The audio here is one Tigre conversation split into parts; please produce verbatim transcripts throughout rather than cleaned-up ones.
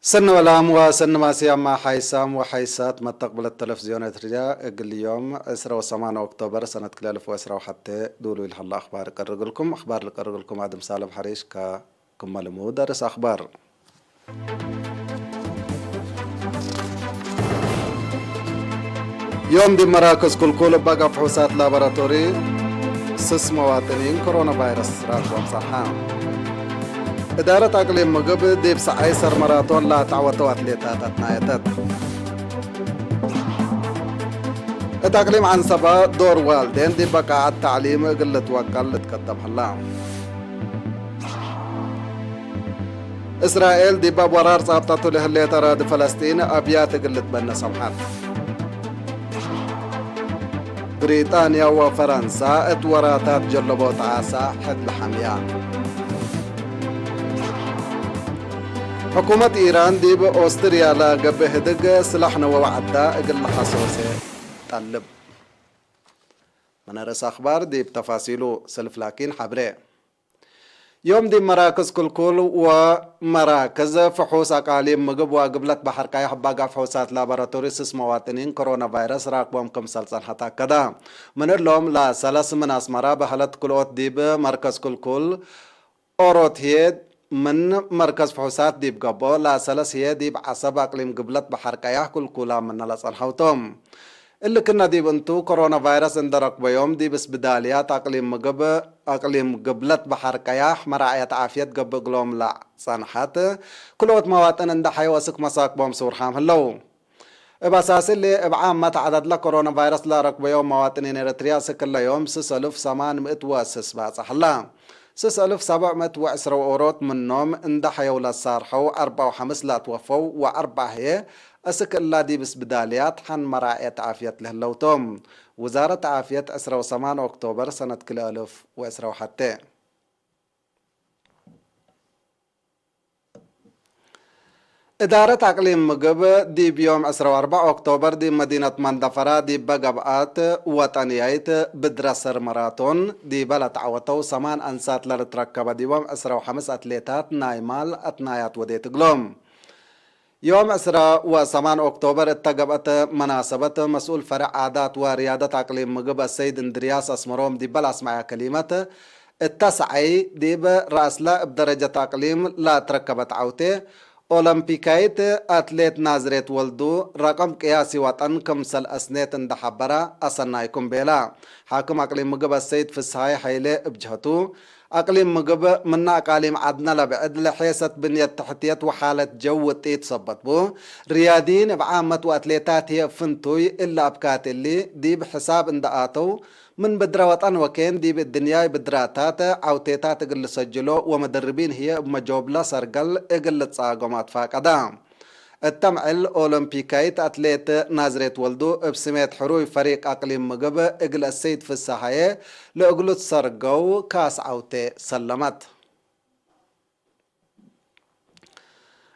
ሰኒ ወላም ወሰኒ ማስያማ ሓይሳም ወሓይሳት መተቅብለት ተለፍዝዮን ኤርትርያ፣ እግል ዮም ዕስራ ወሰማን ኦክቶበር ሰነት ክልኤ አልፍ ወዕስራ ወሐቴ ዱሉይ ለሀለ አኽባር እቀርግልኩም። አኽባር ልቀርግልኩም አድም ሳልም ሐሪሽ ከ ክመ ልሙድ አርእስ አኽባር። ዮም ዲብ መራክዝ ክልኩል እበ አጋብ ፍሑሳት ላቦራቶሪ ስስ መዋጥኒን ኮሮና ቫይረስ ራክቦም ጸንሐ። እዳረት አቅሊም ምግብ ዲብ ሰዓይ ሰር መራቶን ለአትዐወተው አትሌታት አትናየተት። እት አቅሊም ዐንሰበ ዶር ዋልዴን ዲብ በቃዐት ተዕሊም እግል ልትወቀል ልትቀደም ሀላ። እስራኤል ዲብ አብ ወራር ጻብጠቱ ለህሌት አራዲ ፈለስጢን አብያት እግል ልትበነ ሰምሐት። ብሪጣንያ ወፈረንሳ እት ወራታት ጀለቦት ዓሳ ሕድ ለሐምያ። ሕኩመት ኢራን ዲብ ኦስትርያ ለገብእ ህድግ ስላሕ ነወ ወዐዳ እግል ለሐሶሴ ጠልብ። ምን ርእስ አኽባር ዲብ ተፋሲሉ፣ ሰልፍ ላኪን ሐብሬ። ዮም ዲብ መራክዝ ክልኩል ወመራክዝ ፍሑስ አቃሊም ምግብ ወግብለት በሐር ቀያሕ እብ አጋብ ፍሑሳት ላቦራቶሪ ስስ መዋጥኒን ኮሮና ቫይረስ ራክቦም ክምሰል ጸንሐ ተአከደ። ምን እሎም ለሰለስ ምን አስመራ በህለት ክልኦት ዲብ መርከዝ ክልኩል ኦሮት ህዬ ምን መርከዝ ፍሑሳት ዲብ ገብኦ፣ ለሰለስ ህዬ ዲብ ዐሰብ አቅሊም ግብለት በሐር ቀያሕ ክልኩላም ምነ ለጸንሐው ቶም። እሊ ክነ ዲብ እንቱ፣ ኮሮና ቫይረስ እንደ ረክበዮም ዲብ እስብዳልያት አቅሊም ምግብ፣ አቅሊም ግብለት በሐር ቀያሕ መራዕየት ዓፍየት ገብእ እግሎም ለጸንሐት ክልኦት መዋጥን እንደ ሐየው አስክ መሳክቦም ስውርሃም ህለው። እብ አሳስ እሊ፣ እብ ዓመት ዐደድ ለኮሮና ቫይረስ ለረክበዮም መዋጥኒን ኤረትርያ እስክ እለ ዮም ስስ አልፍ ሰማን ምእት ወስስ ባጽሕ ህላ። ስስ አልፍ ሰብዕ ምእት ወዕስረ ወኦሮት ምኖም እንደ ሐየው ለሳርሐው አርበዕ ወሐምስ ለትወፈው ወአርበዕ ህዬ አስክ እላ ዲብ እስብዳልያት ሐን መራዕየት ዓፍየት ለህለው ቶም። ውዛረት ዓፍየት ዕስረ ወሰማን ኦክቶበር ሰነት ክልኤ አልፍ ወዕስረ ወሐቴ። እዳረት አቅሊም ምግብ ዲብ ዮም ዕስረ ወአርበዕ ኦክቶበር ዲብ መዲነት መንደፈራ ዲበ ገብአት ወጠንያይት ብድረ ሰር መራቶን ዲበ ለተዐወተው ሰማን አንሳት ለልትረከበ ዲቦም ዕስረ ወሐምስ አትሌታት ናይ ማል አትናያት ወዴት እግሎም። ዮም ዕስረ ወሰማን ኦክቶበር እተ ገብአት መናሰበት መስኡል ፈርዕ ዓዳት ወርያደት አቅሊም ምግብ አሰይድ እንድርያስ አስመሮም ዲበ ለአስመዐ ከሊመት፣ እተ ሰዐይ ዲብ ረአስለ እብ ደረጀት አቅሊም ለአትረከበት ዐውቴ ኦሎምፒካይት አትሌት ናዝሬት ወልዱ ረቀም ቅያሲ ወጠን ክምሰል አስኔት እንደ ሐበረ አሰናይኩም ቤለ። ሓክም አቅሊም ምግብ አሰይድ ፍስሃይ ሐይሌ እብ ጀህቱ፣ አቅሊም ምግብ ምነ አቃሊም ዐድነ ለብዕድ ለሔሰት ብንየት ተሕትየት ወሓለት ጀው ውጢት ሰበት ቡ። ርያድይን እብ ዓመት ወአትሌታት ህዬ እብ ፍንቱይ እለ አብካት እሊ ዲብ ሕሳብ እንደ አተው፣ ምን ብድረ ወጠን ወኬን ዲብ እድንያይ ብድራታት ዐውቴታት እግል ልሰጅሎ ወመደርቢን ህዬ እብ መጆብለ ሰርገል እግል ልትጻገሞ አትፋቀዳ። እተ ምዕል ኦሎምፒካይት አትሌት ናዝሬት ወልዱ እብ ስሜት ሕሩይ ፈሪቅ አቅሊም ምግብ እግል አሰይድ ፍሰሃዬ ለእግሉ ትሰርገው ካስ ዐውቴ ሰለመት።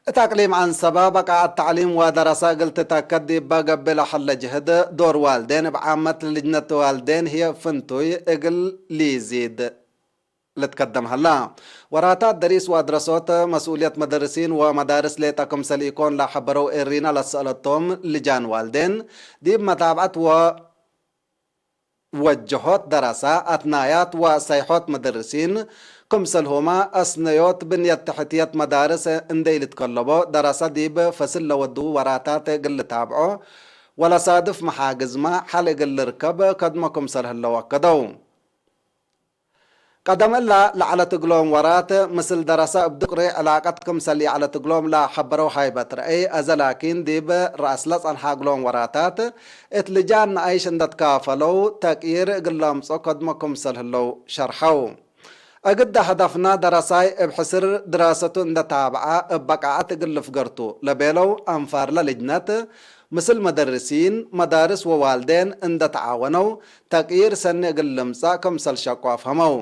እት አቅሊም ዐንሰበ በቃዐት ተዕሊም ወደረሰ እግል ትተከድ ዲበ ገብእ ለሀለ ጅህድ፣ ዶር ዋልዴን እብ ዓመት ለልጅነት ዋልዴን ህዬ ፍንቱይ እግል ሊዚድ ልትከደም ሀላ። ወራታት ደሪስ ወአድረሶት መስኡልየት መደርሲን ወመዳርስ ሌጠ ክምሰል ኢኮን ለሐበረው ኤሪና ለሰአለቶም ልጃን ዋልዴን፣ ዲብ መታብዐት ወ ወጀሆት ደረሰ፣ አትናያት ወሰይሖት መደርሲን፣ ክምሰልሁመ አስነዮት ብንየት ተሕትየት መዳርስ እንዴ ኢልትከለቦ፣ ደረሰ ዲብ ፈስል ለወድዉ ወራታት እግል ልታብዖ ወለሳድፍ መሓግዝመ ሐል እግል ልርከብ ከድሞ ክምሰል ህለው አከደው። ቀደም እለ ለዐለት እግሎም ወራት፣ ምስል ደረሰ እብ ድቅሪ ዕላቀት ክምሰል ይዐለት እግሎም ለሐበረው ሃይበት ረአይ፣ አዘ ላኪን ዲብ ረአስለ ጸንሐ እግሎም ወራታት፣ እት ልጃን ነአይሽ እንደ ትካፈለው፣ ተቅይር እግል ለአምጽኦ ከድሞ ክምሰል ህለው ሸርሐው። እግደ፣ ሀደፍና ደረሳይ እብ ሕስር ድራሰቱ እንደ ታብዐ፣ እብ በቃዐት እግል ልፍገርቱ ለቤለው አንፋርለ ልጅነት፣ ምስል መደርሲን፣ መዳርስ ወዋልዴን እንደ ተዓወነው፣ ተቅይር ሰኒ እግል ልምጸእ ክምሰል ሸቁ አፍሀመው።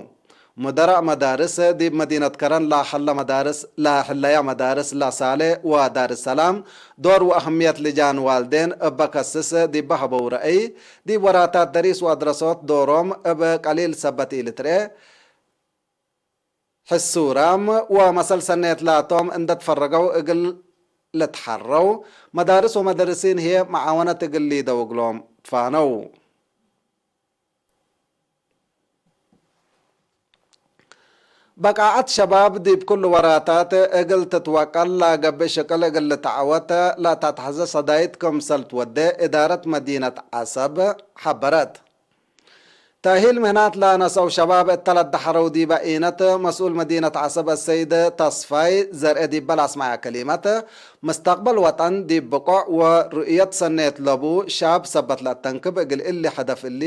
ሙደራእ መዳርስ፣ ዲብ መዲነት ከረን ለሀለ መዳርስ፣ ለህለያ መዳርስ ለሳሌ ወዳርሰላም ዶር ወአህምየት ልጃን ዋልዴን እበ ከስስ ዲበ ሀበው ረአይ፣ ዲብ ወራታት ደሪስ ወአድረሶት ዶሮም እብ ቀሊል ሰበት ኢልትርኤ። ሕሱራም ወመሰል ሰኔት ላቶም እንደ ትፈረገው እግል ልትሐረው፣ መዳርስ ወመደርሲን ህዬ መዓወነት እግል ሊደው እግሎም ትፋነው። በቃዐት ሸባብ ዲብ ክሉ ወራታት እግል ትትወቀል ለገብእ ሽቅል እግል ልትዐወት ለተትሐዜ ሰዳይት ክምሰል ትወዴ እዳረት መዲነት ዐሰብ ሐበረት። ተእሂል ምህናት ለነሰው ሸባብ እተ ለደሐረው ዲበ ኢነት መስኡል መዲነት ዐሰብ አሰይድ ተስፋይ ዘርኤ ዲበ ለአስመዐ ከሊመት፣ ምስተቅበል ወጠን ዲብ ብቆዕ ወሩእየት ሰኔት ለቡ ሻብ ሰበት ለአተንክብ እግል እሊ ሀደፍ እሊ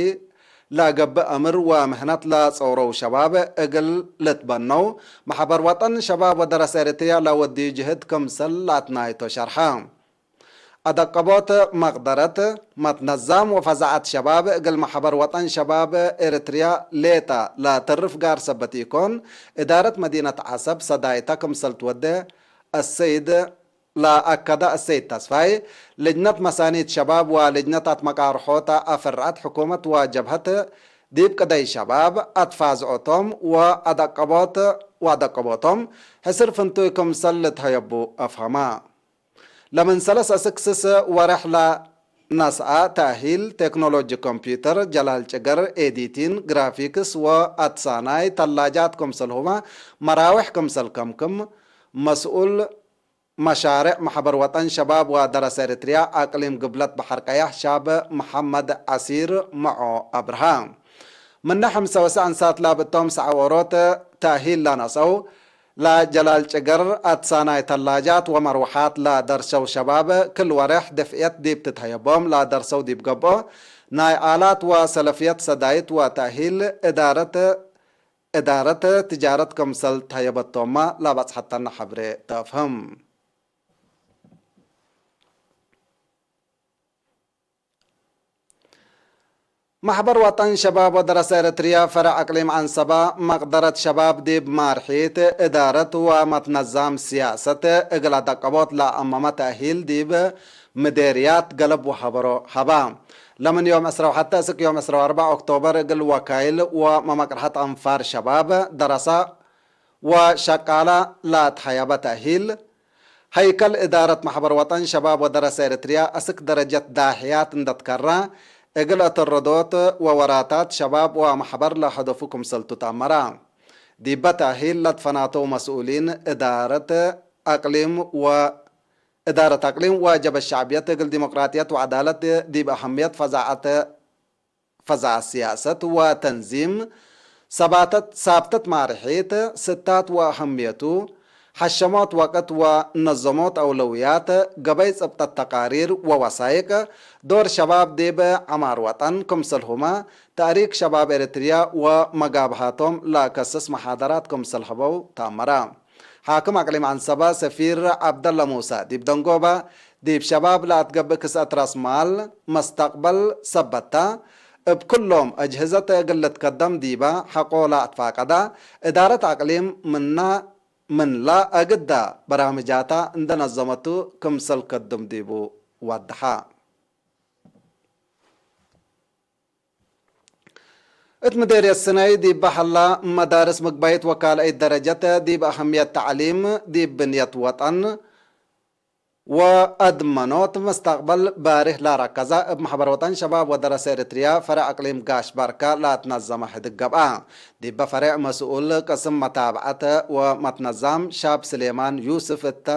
ለገብእ አምር ወምህነት ለጸውረው ሸባብ እግል ልትበነው፣ መሕበር ወጠን ሸባብ ወደረሰ ኤሪትርያ ለወድዩ ጅህድ ክምሰል ለአትናይቶ ሸርሐ። አደቀቦት መቅደረት መትነዛም ወፈዛዐት ሸባብ እግል መሕበር ወጠን ሸባብ ኤሪትርያ ሌጠ ለትርፍ ጋር ሰበት ኢኮን፣ እዳረት መዲነት ዐሰብ ሰዳይታ ክምሰል ትወዴ አሰይድ ለአከደ አሰይድ ተስፋይ፣ ልጅነት መሳኒት ሸባብ ወልጅነት አትመቃርሖተ አፍርዐት ሕኩመት ወጀብሀት ዲብ ቅደይ ሸባብ አትፋዝዖቶም ወአደቀቦት ወአደቀቦቶም ሕስር ፍንቱይ ክምሰል ልትሀየቡ አፍሀማ። ለምን ሰለስ እስክ ስስ ወሬሕ ለነስአ ተእሂል ቴክኖሎጂ ኮምፒውተር፣ ጀላል ጭገር፣ ኤዲቲን፣ ግራፊክስ ወአትሳናይ ተላጃት ክምሰልሁመ መራዌሕ ክምሰል ከምክም መስኡል መሻሬዕ መሕበር ወጠን ሸባብ ወደረሰ ኤሪትርያ አቅሊም ግብለት በሐር ቀያሕ ሻብ መሐመድ ዐሲር መዖ አብርሃ። ምነ ሕምሰ ወሰዕ አንሳት ላብእቶም ሰዐ ዎሮት ተእሂል ለነሰው፣ ለጀላል ጭገር አትሳናይ ተላጃት ወመርወሓት ለደርሰው ሸባብ፣ ክል ወሬሕ ድፍዕየት ዲብ ትትሀየቦም ለደርሰው ዲብ ገብኦ፣ ናይ አላት ወሰለፍየት ሰዳይት ወተእሂል እዳረት፣ እዳረት ትጃረት ክምሰል ተሀየበቶማ ለበጽሐተነ ሐብሬ ተአፍህም። መሕበር ወጠን ሸባብ ወደረሰ ኤረትርያ ፈረዕ አቅሊም ዐንሰበ፣ መቅደረት ሸባብ ዲብ ማርሒት እዳረት ወመትነዛም ስያሰት እግል አደቀቦት ለአመመ ተእሂል ዲብ ምዴርያት ገለብ ወሐበሮ ሀባ። ለምን ዮም ዕስራ ወሐተ እስክ ዮም ዕስራ ወአርበዕ ኦክቶበር እግል ወካይል ወመመቅርሐት አንፋር ሸባብ ደረሰ ወሸቃለ ለትሀየበ ተእሂል፣ ሀይከል እዳረት መሕበር ወጠን ሸባብ ወደረሰ ኤረትርያ አስክ ደረጀት ዳሕያት እንደ ትከረ፣ እግል አተረዶት ወወራታት ሸባብ ወመሕበር ለሀደፉ ክምሰልቱ ተአመረ። ዲበ ተእሂል ለትፈናተው መስኡሊን እዳረት አቅሊም ወ-፣ እዳረት አቅሊም ወጀበት ሸዕብየት እግል ዲሞቅራጥየት ወዐዳለት ዲብ አሀምየት ፈዛዐት ፈዛዐት ስያሰት ወተንዚም፣ ሰባተት፣ ሳብተት ማርሒት፣ ስታት ወአሀምየቱ፣ ሐሸሞት ወቅት ወነዘሞት አውለውያት፣ ገበይ ጽብጠት ተቃሪር ወወሳይቅ፣ ዶር ሸባብ ዲብ ዐማር ወጠን፣ ክምሰልሁመ ተእሪክ ሸባብ ኤረትርያ ወመጋብሃቶም ለከስስ መሓደራት ክምሰል ሀበው ተአመረ። ሓክም አቅሊም ዐንሰበ ሰፊር ዐብደለ ሙሰ ዲብ ደንጎበ፣ ዲብ ሸባብ ለአትገብእ ክስአት ራስ ማል መስተቅበል ሰበት ተ፣ እብ ክሎም አጅህዘት እግል ልትከደም ዲበ ሐቆ ለአትፋቀደ፣ እዳረት አቅሊም ምና ምንላ አግደ በራምጃታ እንደ ነዘመቱ ክምሰል ከድም ዲቡ ወደሐ። እት ምዴርየት ስነይ ዲበ ሀላ መዳርስ ምግባይት ወካልአይት ደረጀት ዲብ አሀምየት ተዕሊም ዲብ ብንየት ወጠን ወአድመኖት መስተቅበል ባርህ ላረከዘ እብ መሕበር ወጠን ሸባብ ወደረሰ ኤረትርያ ፈሬዕ አቅሊም ጋሽ ባርከ ለአትነዘመ ሕድግ ገብአ። ዲበ ፈሬዕ መስኡል ቅስም መታብዐት ወመትነዛም ሻብ ስሌማን ዩስፍ እተ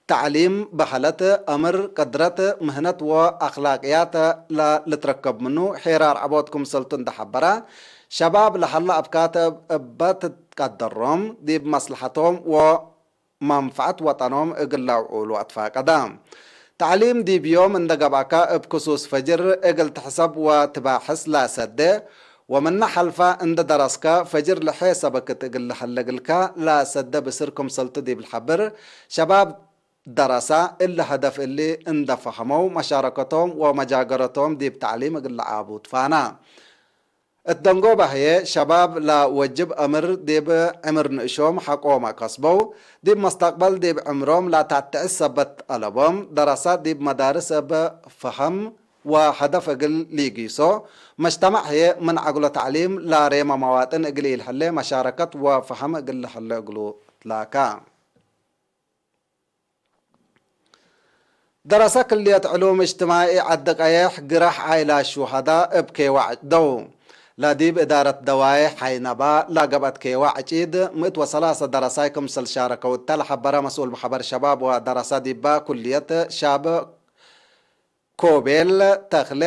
ተዕሊም፣ በሀለት፣ አምር፣ ቅድረት፣ ምህነት ወአክላቅያት ለልትረከብ ምኑ ሔራር ዐቦት ክምሰልቱ እንደ ሐበረ፣ ሸባብ ለሀለ አብካት እበ ትትቀደሮም፣ ዲብ መስለሐቶም ወመንፈዐት ወጠኖም እግል ለአውዑሉ አትፋቀደ። ተዕሊም ዲብ ዮም እንደ ገብአከ እብ ክሱስ ፈጅር እግል ትሕሰብ ወትባሕስ ለሰዴ፣ ወምነ ሐልፈ እንደ ደረስከ፣ ፈጅር ለሐ ሰበክት እግል ለሀለ እግልከ ለሰደ ብስር ክምሰልቱ ዲብ ለሐብር፣ ሸባብ ደረሰ እሊ ሀደፍ እሊ እንደ ፈሀመው፣ መሻረከቶም ወመጃገረቶም ዲብ ተዕሊም እግል ለዓቡ ትፋና። እት ደንጎበ ህዬ፣ ሸባብ ለወጅብ አምር ዲብ ዕምር ንእሾም ሐቆመ ከስበው፣ ዲብ መስተቅበል ዲብ ዕምሮም ለተአትዕስ ሰበት አለቦም፣ ደረሰ ዲብ መዳርስ እብ ፈሀም ወሀደፍ እግል ሊጊሶ፣ መጅተመዕ ህዬ ምን ዐግሎ ተዕሊም ላሬመ መዋጥን እግል ኢልሀሌ መሻረከት ወፈሀም እግል ለሀሌ እግሉ ትላካ። ደረሰ ክልየት ዕሉም እጅትማዒ ዐዲ ቀየሕ ግራሕ ዓይላት ሹሀዳ እብ ኬዋ ዐጭደው። ለዲብ እዳረት ደዋዬሕ ዓይነባ ለገብአት ኬዋ ዕጪድ ምእት ወሰላሰ ደረሳይ ክምሰል ሻረከው እተ ለሐበረ መስኡል መሕበር ሸባብ ወደረሰ ዲበ ኩልየት ሻብ ኮቤል ተክለ፣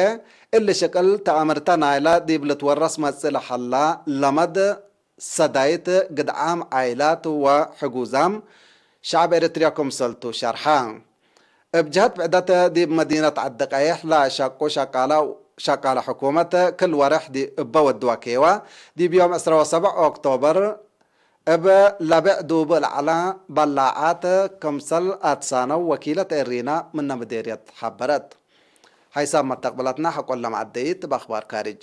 እሊ ሽቅል ተአምርተ ናይለ ዲብ ልትወረስ መጽእ ለሀላ ለመድ ሰዳይት ግድዓም ዓይላት ወሕጉዛም ሸዕብ ኤረትርያ ክምሰልቱ ሸርሐ። እብ ጀህት ብዕደት ዲብ መዲነት ዐዲ ቀይሕ ለሸቁ ሸቃላ፣ ሸቃለ ሕኩመት ክል ወርሕ ዲ-፣ እበ ወድወ ኬዋ ዲብ ዮም ዕስራ ወሰብዕ ኦክቶበር እብ ለብዕ ዱብእ ለዐለ በላዓት ክምሰል አትሳነው ወኪለት ኤሪና ምነ ምዴርየት ሐበረት። ሐይሳብ መተቅብለትና ሐቆለ መዐደይት እብ አክባር ካርጅ።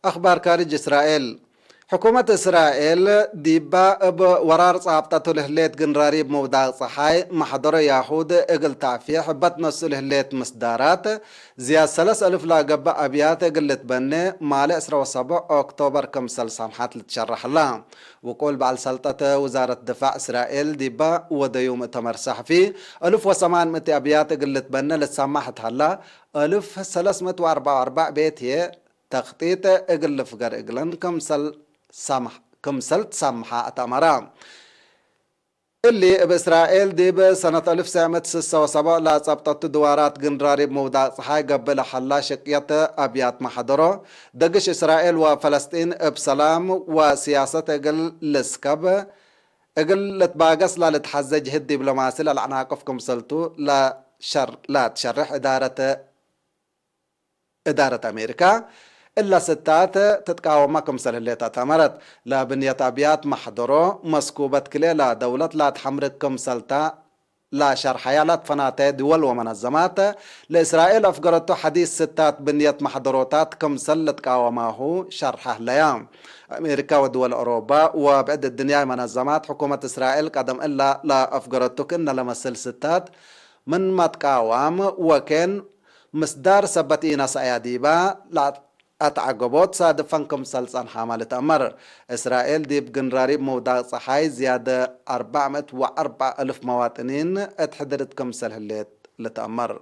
አክባር ካርጅ እስራኤል። ሕኩመት እስራኤል ዲባ እብ ወራር ጻብጠቱ ለህሌት ግንራሪብ ምውዳቅ ጸሓይ መሕደሮ ያሁድ እግል ተዕፊ ሕበት ነሱ ለህሌት ምስዳራት ዝያድ ሰለስ አልፍ ለገብእ አብያት እግል ልትበኔ ማሌ ዕስራ ወሰብዕ ኦክቶበር ክምሰል ሳምሐት ልትሸረሐላ። ውቁል በዐል ሰልጠት ውዛረት ድፋዕ እስራኤል ዲባ ወደዩ ሙእተመር ሰሕፊ፣ አልፍ ወሰማን ምእት አብያት እግል ልትበኔ ልትሰማሕ እት ሀላ፣ አልፍ ሰለስ ምእት ወአርበዕ ወአርበዕ ቤት ህዬ ተክጢጥ እግል ልፍገር እግለን ክምሰል ሳምሕ-፣ ክምሰል ትሳምሐ አትአመረ። እሊ እብ እስራኤል ዲብ ሰነት አልፍ ትሰዕ ምእት ስሰ ወሰብዕ ለጸብጠቱ ድዋራት ግንራሪብ ምውዳቅ ጸሓይ ገብእ ለሐላ ሽቅየት አብያት መሐደሮ፣ ደግሽ እስራኤል ወፈለስጢን እብ ሰላም ወስያሰት እግል ልስከብ፣ እግል ልትባገስ ለልትሐዜ ጅህድ ዲፕሎማሲ ለለአናቅፍ ክምሰልቱ ለሸር-፣ ለትሸርሕ እዳረት እዳረት አሜሪካ እለ ስታት ትትቃወመ ክምሰል ህሌት አተመረት። ለብንየት አብያት መሕደሮ መስኩበት ክልኤ ለደውለት ለአትሐምርግ ክምሰልታ ለሸርሐያ ለትፈናተየ ድወል ወመነዘማት፣ ለእስራኤል አፍገረቱ ሐዲስ ስታት ብንየት መሕደሮታት ክምሰል ልትቃወማሁ ሸርሐ ህለያ። አሜሪካ ወድወል አውሮባ ወብዕድ እድንያይ መነዘማት፣ ሕኩመት እስራኤል ቀደም እላ ለአፍገረቱ ክእነ ለመስል ስታት ምን መትቃዋም ወኬን ምስዳር ሰበት ኢነስአያ ዲባ ለአትዐገቦት ሳድፈን ክምሰል ጸንሓመ ልትአመር። እስራኤል ዲብ ግንራሪብ ምውዳቅ ጸሓይ ዝያደ አርበዕ ምእት ወአርበዕ እልፍ መዋጥኒን እት ሕድርት ክምሰል ህሌት ልትአመር።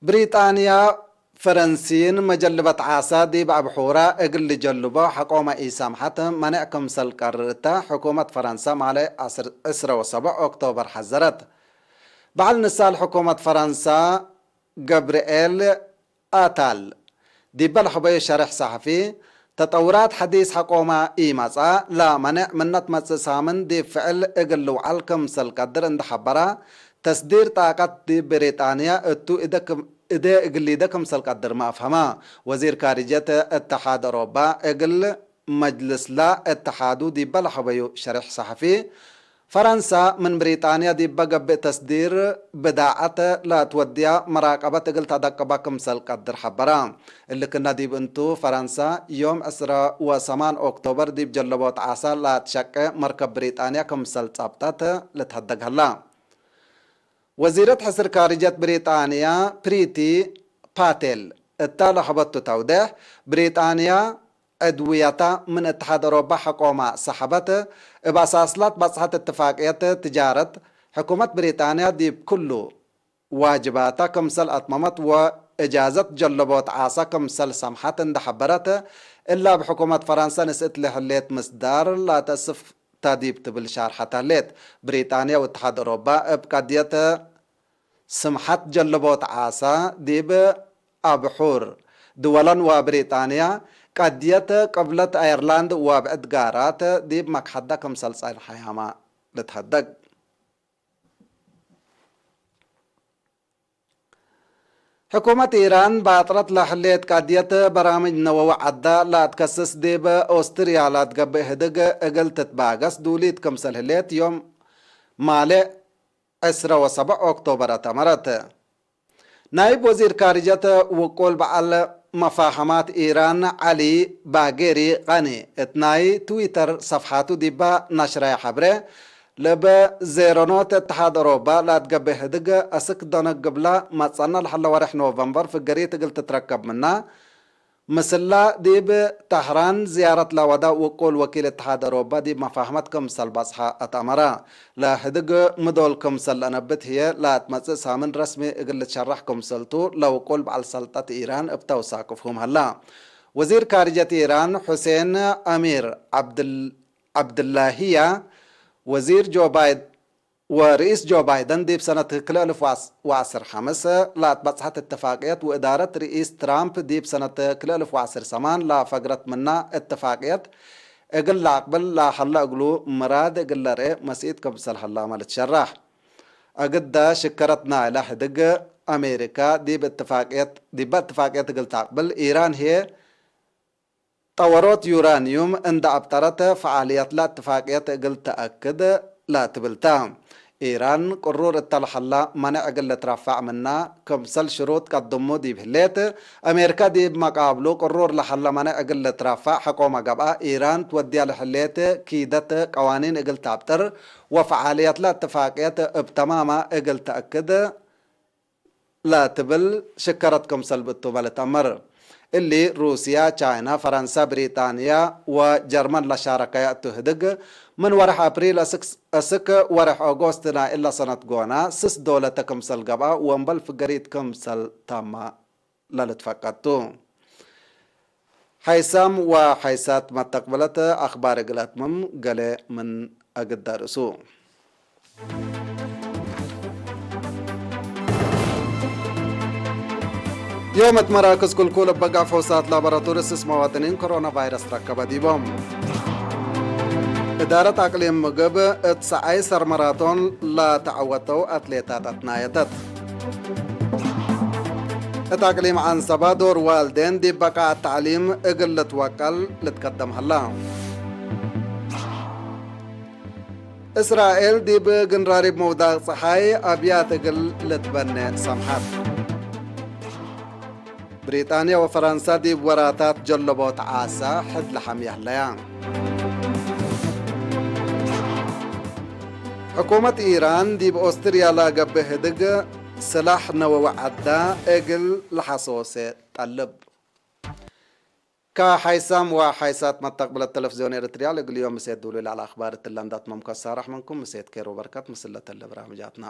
ብሪጣንያ፣ ፈረንሲን መጀልበት ዓሳ ዲብ አብሑራ እግል ልጀልቦ ሐቆመ ኢሰምሐት መኔዕ ክምሰል ቀርር እተ ሕኩመት ፈረንሳ ማሌ ዕስር፣ ዕስረ ወሰብዕ ኦክቶበር ሐዘረት። በዐል ንሳል ሕኩመት ፈረንሳ ገብርኤል አታል ዲበ ለሀበዩ ሸርሕ ሰሐፊ፣ ተጠውራት ሐዲስ ሐቆመ ኢመጽአ፣ ለመኔዕ ምነ ትመጽእ ሳምን ዲብ ፍዕል እግል ልውዓል ክምሰል ቀድር እንዴ ሐበረ፣ ተስዲር ጣቀት ዲብ ብሪጣንያ እቱ እደ ክም-፣ እዴ እግል ሊደ ክምሰል ቀድርመ አፍሀመ። ወዚር ካርጅየት እተሓድ አውሮባ እግል መጅልስለ እተሓዱ ዲበ ለሀበዩ ሸርሕ ሰሐፊ፣ ፈረንሳ ምን ብሪጣንያ ዲበ ገብእ ተስዲር ብዳዐት ለትወድያ መራቀበት እግል ተደቅበ ክምሰል ቀድር ሐበረ። እሊ ክነ ዲብ እንቱ፣ ፈረንሳ ዮም ዕስረ ወሰማን ኦክቶበር ዲብ ጀለቦት ዓሳ ለትሸቄ መርከብ ብሪጣንያ ክምሰል ጸብጠት ልትሀደግ ሀላ። ወዚረት ሕስር ካርጀት ብሪጣንያ ፕሪቲ ፓቴል እተ ለሀበቱ ተውዴሕ፣ ብሪጣንያ ዕድውየታ ምን እትሓድ አውሮባ ሐቆማ ሰሐበት፣ እብ አሳስላት በጽሐት እትፋቅየት ትጃረት፣ ሕኩመት ብሪጣንያ ዲብ ክሉ ዋጅባታ ክምሰል አትመመት ወእጃዘት ጀለቦት ዓሳ ክምሰል ሰምሐት እንዴ ሐበረት፣ እላ እብ ሕኩመት ፈረንሰ ንስእት ለህሌት ምስዳር ላተአስፍ ተ ዲብ ትብል ሻርሐት ህሌት። ብሪጣንያ ወእትሓድ አውሮባ እብ ቀድየት ስምሐት ጀለቦት ዓሳ ዲብ አብሑር ድወለን ወብሪጣንያ ቀድየት ቅብለት አየርላንድ ወብዕድ ጋራት ዲብ መክሐዳ ክምሰል ጸንሐያመ ልትሀደግ። ሕኩመት ኢራን ባጥረት ለህሌት ቀድየት በራምጅ ነወዊ ዐዳ ለአትከስስ ዲብ ኦስትርያ ለአትገብእ ህድግ እግል ትትባገስ ዱሊት ክምሰል ህሌት ዮም ማሌ ዕስረ ወሰብዕ ኦክቶበር አተመረት። ናይብ ወዚር ካርጀት ውቁል በዐል መፋሀማት ኢራን ዐሊ ባጌሪ ቃኒ እት ናይ ትዊተር ሰፍሓቱ ዲባ ነሽረየ ሐብሬ፣ ለበ ዜሮ ኖት እትሓድ አውሮባ ለአትገቤ ህድግ አስክ ደነግብላ መጽአነ ለሀለ ወሬሕ ኖቨምበር ፍገሪት እግል ትትረከብ ምና፣ ምስላ ዲብ ጠህራን ዝያረት ለወዳ ውቁል ወኪል እትሓድ አውሮባ ዲብ መፋህመት ክምሰል በጽሐ አትአመረ። ለህድግ ምዶል ክምሰል ለአነብት ህዬ ለአትመጽእ ሳምን ረስሚ እግል ልትሸረሕ ክምሰልቱ ለውቁል በዐል ሰልጠት ኢራን እብ ተውሳክፍሁም ሀላ። ወዚር ካርጀት ኢራን ሑሴን አሚር ዐብድል-፣ ዐብድላሂያ ወዚር ጆ ባይድ-፣ ወርኢስ ጆ ባይደን ዲብ ሰነት ክልኤ እልፍ ወዐስር ሐምስ ለአትበጽሐት እትፋቅየት ወእዳረት ርኢስ ትራምፕ ዲብ ሰነት ክልኤ እልፍ ወዐስር ሰማን ለፈግረት ምና እትፋቅየት እግል ለአቅብል ለሀለ እግሉ ምራድ እግል ለርኤ መስኢት ክምሰል ሀላመ ልትሸራሕ። አግደ ሽከረት ናይለ ህድግ አሜሪካ ዲብ እትፋቅየት፣ ዲበ እትፋቅየት እግል ተአቅብል፣ ኢራን ህዬ ጠወሮት ዩራንዩም እንደ አብጠረት፣ ፈዓልየትለ እትፋቅየት እግል ተአክድ ለትብል ተ። ኢራን ቅሩር እተ ለሀላ መኔዕ እግል ልትረፈዕ ምና ክምሰል ሽሩጥ ቀድሙ ዲብ ህሌት፣ አሜሪካ ዲብ መቃብሉ ቅሩር ለሀለ መኔዕ እግል ልትረፈዕ ሐቆመ ገብአ፣ ኢራን ትወድያ ለህሌት ኪደት ቀዋኒን እግል ተአብጥር ወፈዓልየትለ እትፋቅየት እብ ተማማ እግል ተአክድ ለትብል ሽከረት ክምሰል ብቱመ ልትአመር። እሊ ሩስያ፣ ቻይና፣ ፈረንሳ፣ ብሪጣንያ ወጀርመን ለሻረከያ እቱ ህድግ፣ ምን ወርሕ አፕሪል አስክ፣ አስክ ወርሕ ኦጎስት ናይ እለ ሰነት ጎና ስስ ዶለተ ክምሰል ገብአ ወእምበል ፍገሪት ክምሰል ተመ ለልትፈቀድ ቱ። ሐይሳም ወሐይሳት መተቅብለት አክባር እግል አትምም ገሌ ምን አግደ ርእሱ። ዮም እት መራክዝ ክልኩል እበ ጋፎሳት ላቦራቶሪ ስስ መዋጥኒን ኮሮና ቫይረስ ረከበ ዲቦም። እዳረት አቅሊም ምግብ እት ሰዓይ ሰር መራቶን ለተዐወተው አትሌታት አትናየተት። እት አቅሊም ዐንሰበ ዶር ዋልዴን ዲብ በቃዐት ተዕሊም እግል ልትወቀል ልትከደም ሀላ። እስራኤል ዲብ ግንራሪብ መውዳቅ ጸሓይ አብያት እግል ልትበኔ ሰምሐት። ብሪጣንያ ወፈረንሳ ዲብ ወራታት ጀለቦት ዓሰ ሕድ ለሐምየ ህለያ። ሕኩመት ኢራን ዲብ ኦስትርያ ለገብእ ህድግ ስላሕ ነወዊ ዐዳ እግል ለሐሶሴ ጠልብ። ከሐይሳም ወሐይሳት መተቅብለት ተለፍዝዮን ኤረትርያ ለእግል ዮም ምሴት ዱሉ ለዐለ አክባር እትለ እንደ አትመምኩ አሳረሕ ምንኩም ምሴት ኬር ወበርከት ምስል ለተለ በራምጃትና።